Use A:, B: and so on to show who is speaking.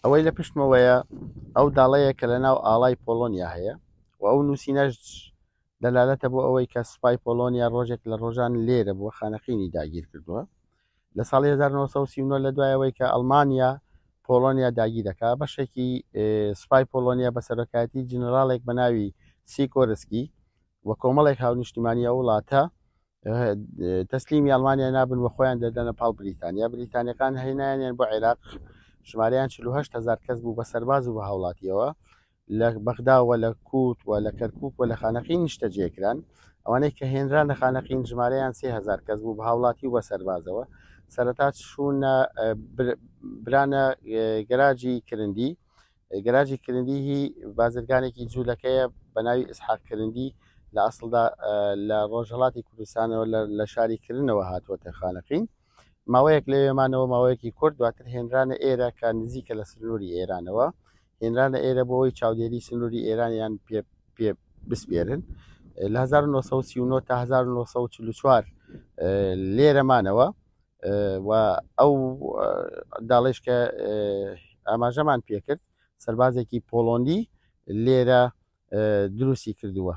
A: ئەوەی لە پشتمەوەیە ئەو داڵەیە کە لە ناو ئاڵای پۆڵۆنیا هەیە و ئەو نووسینەش دەلالەتە بۆ ئەوەی کە سوپای پۆڵۆنیا ڕۆژێک لە ڕۆژان لێرە بووە خانەقینی داگیر کردووە. لە ساڵی 1939 لە دوای ئەوەی کە ئەڵمانیا پۆڵۆنیا داگیر دەکا بەشێکی سوپای پۆڵۆنیا بە سەرۆکایەتی جنراڵێک بە ناوی سیکۆرسکی و کۆمەڵێک هاونیشتیمانی ئەو وڵاتە تەسلیمی ئەڵمانیا نابن و خۆیان دەدەنە پاڵ بریتانیا. بریتانیەکان هێنایانیان بۆ عێراق، ژمارەیان 48 هەزار کەس بوو بە سەرباز و بە هاوڵاتیەوە لە بەغدا و لە کووت و لە کەرکوک و لە خانەقین نیشتەجێ کران. ئەوانەی کە هێنران لە خانەقین ژمارەیان 3000 کەس بوو بە هاوڵاتی و بە سەربازەوە. سەرەتا چوونە برانە گەراجی کرندی. گەراجی کرندی هی بازرگانێکی جوولەکەیە بە ناوی ئیسحاق کرندی، لە ئەسڵدا لە ڕۆژهەڵاتی کوردستانەوە لە شاری کرنەوە هاتووەتە خانەقین. ماوەیەک لەوێ مانەوە، ماوەیەکی کورت، دواتر هێنرانە ئێرە کە نزیکە لە سنووری ئێرانەوە. هێنرانە ئێرە بۆ ئەوەی چاودێری سنووری ئێرانیان پێ پێ بسپێرن. لە 1939 تا 1944 لێرە مانەوە و ئەو داڵێش کە ئاماژەمان پێکرد سەربازێکی پۆڵۆندی لێرە دروستی کردووە.